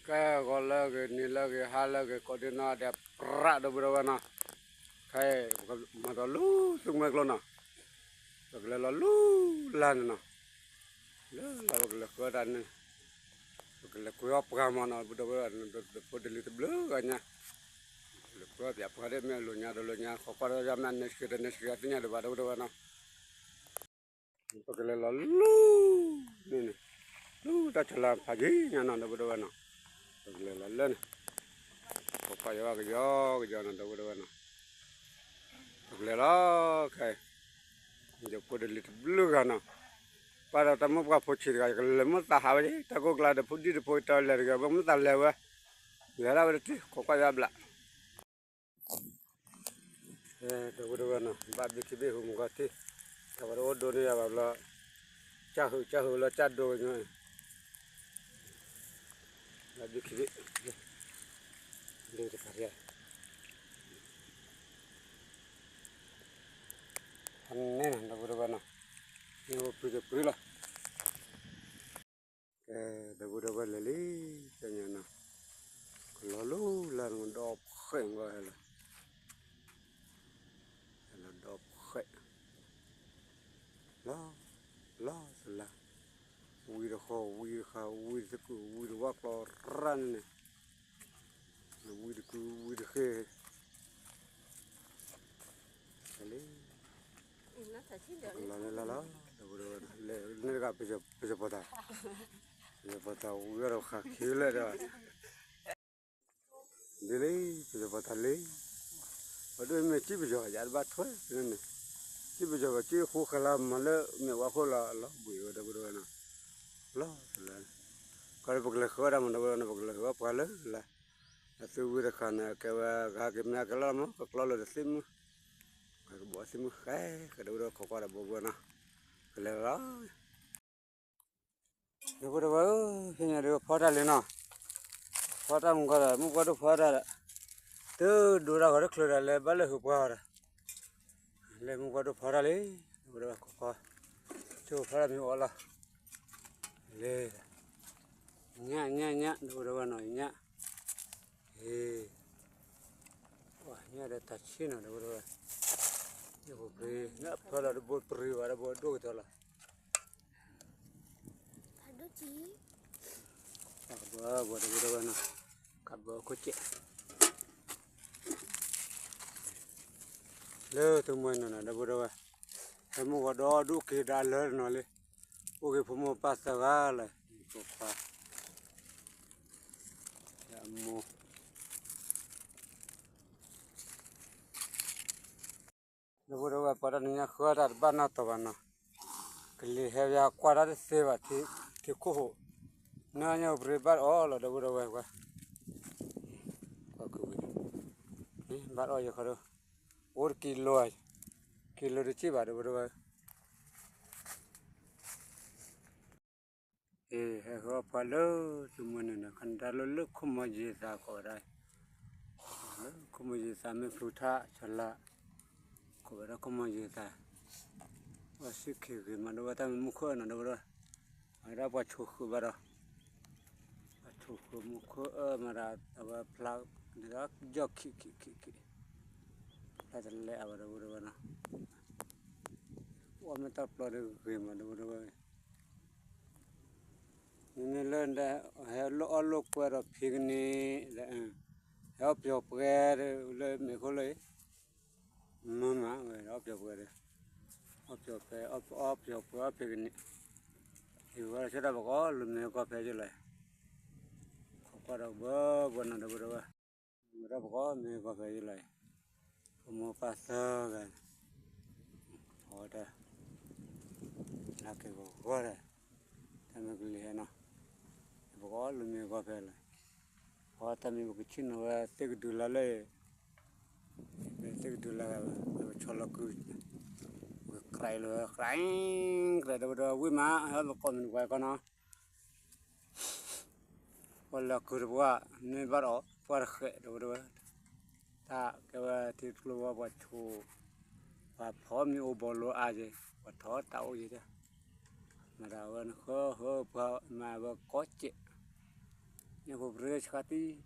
ກະກໍເລີກນີ້ເລີກຫາເລີກກໍດີນະ ແດດປະດະບຸດວະນະ ໄຄມາຕະລຸສຸງເມກໂລນະ ກໍເລີລອລຸລານນະ ເລີລາວກໍເລີເກີດອັນນີ້ ກໍເລີກຸຍອອກປາມານະ ບຸດວະນະ ໂປດເດລີຕະບລຶກອັນຍາ ເລີກຸຍອອກປາເດເມໂລຍາໂດໂລຍາ ຂໍກວາດຍາແມ່ນເນສເກເດເນສເກຕິຍາດະບາດະບຸດວະນະ. ປະກະເລລະລູນີ້ນີ້ ລູຕາຈະລາພາຈີຍານອນດະບຸດວະນະ ປະກະເລລະເລີນ ປະປາຍາກະຍອກະຍອນອນດະບຸດວະນະ ປະກະເລລະໄຄ ຈະໂປດເດລິດບລູການະ ປາດາຕະມຸກະໂພຊິກະເລມຸຕາຫາວະຈິ ຕະໂກກລາດະພຸດດີດະໂພຕາເລກະເບມຸຕາເລວະ ເລລະວະຕິ ໂຄກະຍາບລະ. ເອີ ດາວດາວນະ ບາດບິຄິເບຫູມກະຕິ ຕາວາໂດໂດເນຍບາບລະ ຈາຫື ຈາຫືລະຈາໂດເນຍ ບາດບິຄິເບ ເດຕະກະເຣຍ ອັນນີ້ນະ ດາວດາວນະ ນີ້ໂອປິເດປິລະ. ເອີ ດາວບຸດດາວເລີລີ ເປັນຫຍັງນະ ລອລູລານມັນດອບເຂງວ່າແຫຼະ ລະດອບເຂງ ລາ ລາສະລາ ວີດະຄໍ ວີດະຄາ ວີດະສະກຸ ວີດະວັກ ລອຣານນີ້ ວີດະກຸ ວີດະເຄ ກະເລີຍ ລາລາລາ ເລີຍ ເລີຍກະເປັນ ເປັນປະຕາ ເປັນປະຕາ ເວລາຄາຄິວເລີຍ ເດເລີຍ ເປັນປະຕາເລີຍ ອະດູເມຈິປະໂຍ ຢາດບາດຖ້ວຍ ນັ້ນ ຈິປະໂຍ ຈິຄູຄະລາມາເລີຍ ເມວາໂຄລາ ລາບຸຍ ດາວບຸດດາວນະ ລາລາ ກະເລີຍ ປະກະເລີຍ ເຂົາດາມາ ດາວບຸດດາວນະ ປະກະເລີຍ ປະເລີຍ ລາ ລາ ຕູວິດຄານະ ແກວ່າ ກະຫາກິນມາກະລາມາ ກະກລອລະຊິມ ກະບໍ່ຊິມ ແຄ ກະດູເດີ ຂໍກວາດບໍ່ເບື່ອນະ ກະເລີຍ ລາ ເດີ ເດີ ເດີ ເອີ ເຮັດຫຍັງເດີ ພໍໄດ້ເລີຍເນາະ ພໍຕາມກໍໄດ້ ໝູ່ກໍດູ ພໍໄດ້ລະ ເຕີ ດູລາວກໍໄດ້ເລີຍ ແລະ ບາດເລີຍ ຫືອພໍໄດ້ ແລະ ໝູ່ກໍດູ ພໍໄດ້ເລີຍ ເດີ ເດີ ຂໍ ຂໍ ຈູ ພໍໄດ້ມີອອກລະ ເລີຍ ຍະ ຍະ ຍະ ເດີ ເດີ ໜ້ອຍ ຍະ ເອີ ໂອ້ຍ ຍາດາຕາຊິນະ ເດີ ເດີ ຍາບໍ່ເບ ຍາພໍລະ ບໍ່ປຣີວາ ບໍ່ໂດຕະລະ ອາໂດຈິ ອາ ບໍ່ ບໍ່ ເດີ ເດີ ນະ ກະບໍ່ໂຄເຈ ເລີ ໂຕມວຍນະ ເດີ ເດີ ແຕ່ໝູ່ກໍດໍດຸເກດາເລີນະເລີຍ ໂອເຄ ພວກໝູ່ປາສະກາລະ ພວກປາ ຍາໝູ່ ເດີ ເດີ ປາດານິຍາ ເຂືອດາດ ບານນາຕະວັນນະ ກະລີເຮວຍາກວາດາເຊວາ ທີ່ ທີ່ໂຄໂຮ ນາຍາບຣິບາດອອລະ ເດີ ເດີ ກວາ ກວາ ກວາ ນີ້ ບາດອອຍາຄາໂດ ໂອ ກິໂລ ກິໂລ ເດ ຈິບາດ ເດີ ເດີ ເອ ໃຫ້ເຂົາພາເລີ ຊຸມມື້ນີ້ນະ ຄັນດາເລີ ເລີ ຄຸມມາເຢຕາກໍໄດ້ ເລີ ຄຸມມາເຢຕາ ແມ່ນພູທະ ສະລະ ກໍໄດ້ ຄຸມມາເຢຕາ ວ່າຊິເຄເກມາ ເດີ ວ່າຕາມໝູ່ເຄີນນະ ເດີ ເດີ ອາດາປາໂຊຄືບາດາ ປາໂຊຄືໝູ່ເຄີ ເອີ ມາດາ ແຕ່ວ່າພລາກ ເດີ ຢອກ ຄີ ຄີ ຄີ ພລາກ ແລະ ອາ ເດີ ເດີ ນະ ວ່າມັນຕາປລອດເດີ ເກມາ ເດີ ເດີ ນີ້ເລີຍໄດ້ ແຮວໂລ ໂລກວາດອກພິກນິ ແລະ ແຮວປຽວແປເລີຍ ແມ່ໂຄເລີຍ ມາ ມາ ເອີ ອອບຈອບເອີ ອອບຈອບເອີ ອອບ ອອບຈອບເອີ ອອບເອີ ນີ້ ຢູ່ວ່າຈະໄດ້ບອກ ໂອ້ ລົມນີ້ກໍແພຢູ່ເລີຍ ເຂົາກໍດອກເບີ ບໍ່ນັ້ນດອກ ບໍ່ໄດ້ວ່າ ບໍ່ໄດ້ບອກ ໂອ້ ນີ້ກໍແພຢູ່ເລີຍ ໂປຣໂມດປາເຊີກັນ ພໍແຕ່ ລາກເກັບບໍ່ໄດ້ ແຕ່ມັນກໍເລີຍເນາະ ບອກ ໂອ້ ລົມນີ້ກໍແພເລີຍ ເພາະວ່າຕາມີບໍ່ກະຊິນວ່າເຕັກດູລາເລີຍ ເຕັກດູລາ ເວລາຊອລະກື ໄກລະ ໄກ ໄກລະ ເດີ ເດີ ວິມາ ເຮົາກໍມັນໄວກ່ອນເນາະ ເວລາຄືວ່າ ໃນບາດອອກ ປາເຄ ເດີ ເດີ ຕາແກວ່າທີ່ກລັວວ່າໂຊ ວ່າພໍມີໂອບໍໂລອາເຈ ວ່າທໍຕາໂອເຈ ມາດາເວີນເຮີເຮີ ເພື່ອມາເວີນກໍເຈ ເ Nya ko breu chakati.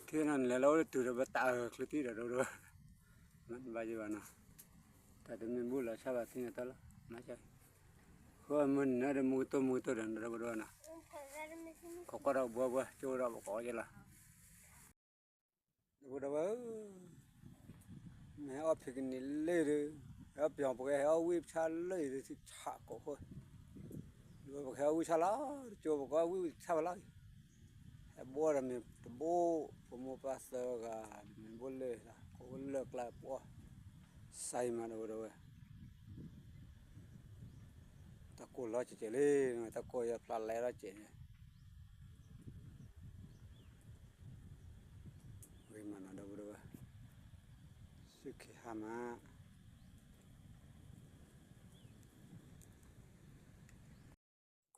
Ti nan le lo tu da ba ta kliti da do do. Man ba ji ba na. Ta de men bu la cha ba ti nya ta la. Ma cha. Ko men na de mu to mu to da da ba do na. Ko ko da bua bua cho da ba ko je la. ດາວ ດາວ ເອີ ແມ່ອອບພິກນິເລີຍເດີ ແມ່ອອບປຽງປະແກແມ່ອອບວິບຊາເລີຍເດີ ຊິຊະກໍໂຄດ ແມ່ອອບປະແກວິບຊາລາ ໂຈປະກອບວິບຊາລາ ແຮບບົວລະແມ່ນຕະໂບ ປະໂມປາເຊີກະແມ່ນບົວເລີຍລະ ໂຄເລີກລະປົວ ໃສ່ມາ ດາວ ດາວ ເອີ ຕະໂກນລອຍເຈເຈເລີຍ ຕະໂກນຢ່າພລາດແລລອຍເຈ ເວີຍມານະ ດາວ ດາວ ຊຶກເຄຫາມາ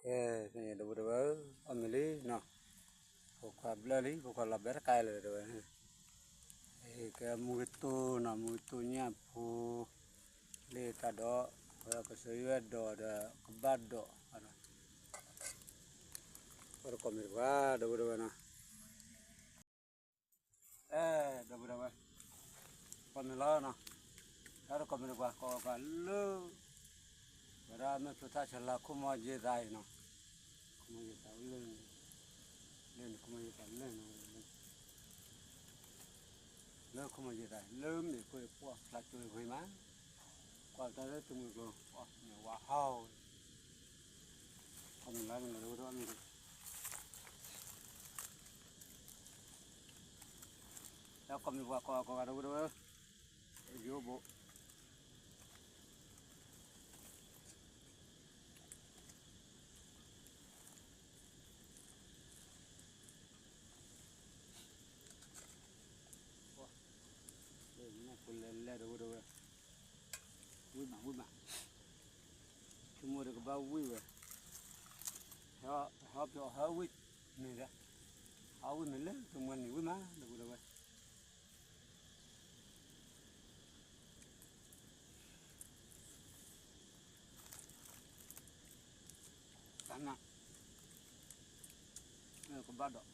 ເອີ ດາວ ດາວ ອາເມລີເນາະ ພວກຄວາມເລີລີ ພວກຄວາມລັບແບດກາຍເລີຍ ດາວ ເອີ ກະມູໂຕເນາະ ມູໂຕຍາໂພ ເລຕາດໍ ແລ້ວກໍເຊີຍແວດດໍ ດາກະບາດດໍ ອານະ ກໍລະກໍມີວ່າ ດາວ ດາວ ນະ ເອີ ດາວ ດາວ ກໍມີລາວເນາະ ແລ້ວກໍມີວ່າ ກໍກະເລີ ເວລາແມ່ນສຸດທ້າຍສະລາຄຸມມາເຢດາຍເນາະ ຄຸມມາເຢດາຍເລີ ເລີ ຄຸມມາເຢດາຍເລີ ເລີ ເລີ ຄຸມມາເຢດາຍເລີ ມີໂກຍປວກ ພະຈຸຍໂກຍມາ ກວ່າຈະໄດ້ຕຸມໂກ ອອກເນຍວ່າເຮົາ ຄອມເມັນໄລມັນກະໂດດໂດດມີ ແລ້ວຄອມເມັນວ່າກໍ ກໍກະໂດດໂດດ ໂຍໂບ ໂອ້ ເອີ ມັນຄົນແລ່ນແລ້ວໂດດໂດດ ວຸ້ຍມາ ວຸ້ຍມາ ຊຸໂມງດຽວກໍບໍ່ວຶ້ຍເວີຍ ເຮົາ ເຮົາໄປເອົາເຮົາວຶ້ຍນີ້ແຫຼະ ເຮົາວຶ້ຍມັນເລີຍ ຊຸໂມງນີ້ວຶ້ຍມາ ລະບຸລະເວີຍ ກັນນະ ເອີ ກໍບາດດອກ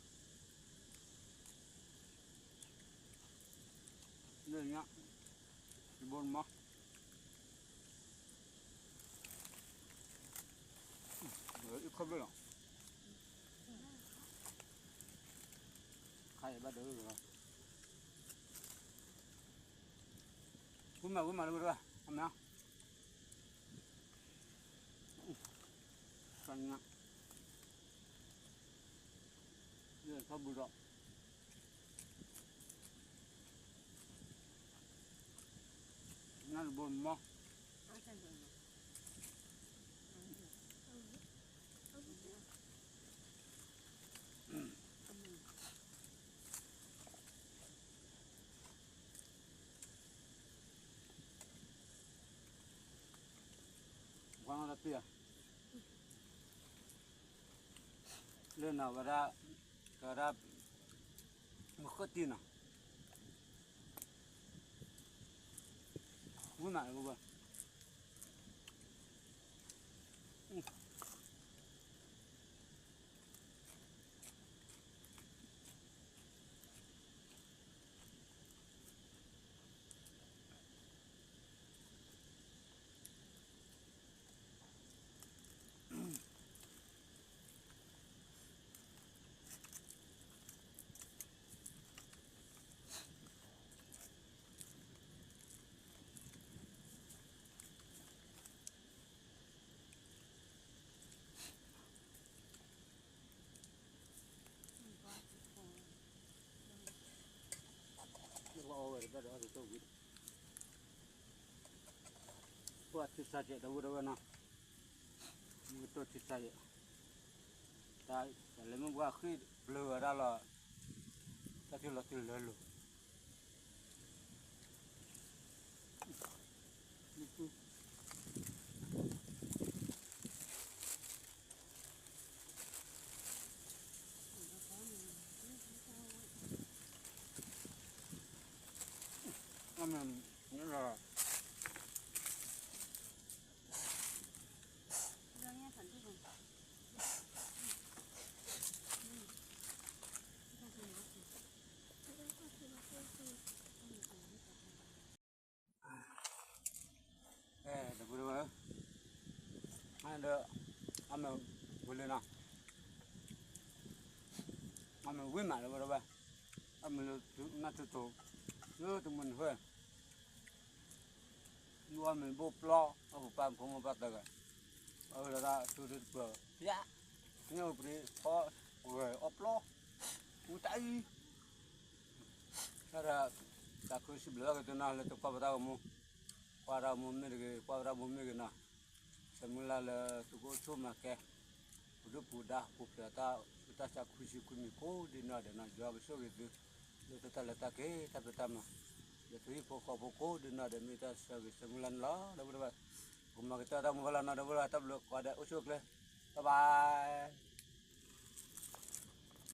ເລື່ອງເນີ້ຍ ບົນມາ ເອີ ອີກຄົນເດີເນາະ ໄຂ່ບາດເດີ ຄຸນມາ ຄຸນມາເດີ ເດີ ທຳນະ ກັນນະ ເລື່ອງເຂົາບຸດອກ ນັ້ນບົນມາ ວາງລະເປຍ ເລື່ອງນະ ກະດາ ກະດາ ມະເຂືອຕີນນະ ງຸ້ຍມາ ເອີ ບໍ່ ອື. ພວກທີ່ໃສ່ເດາເນາະ ມີຕົວທີ່ໃສ່ ຕາຍ ແຕ່ລະມື້ວ່າຄືເບລີດາລະ ຕາທີ່ລະທີ່ເລີລູ ອາແມນ ນີ້ລະ. ເລື່ອງເນີ້ຍ ຄັນທີ່ມັນ ມັນ Boleh nah. Ame win mah le ba. Ame le na tu tu. Yo tu mun hoi. Yo ame bo plo. Apa pam pom apa taga. Apa la tu tu plo. Ya. Ni apa ni? Oh, oi, oplo. Utai. Sara taku si bela ke tu nah le tu pa ba ta mu. Para mu me ke, para mu me ke nah. Semula le tuku tu make. Udu puda pu plata uta sa kusi kumi ko dina de na jua beso gitu. Le tata le take ta pertama. Le tu ipo ko po ko dina de mita sa gitu semula la le berapa. Kuma kita tamu bala na de bala tablo ko ada usuk le. Bye bye.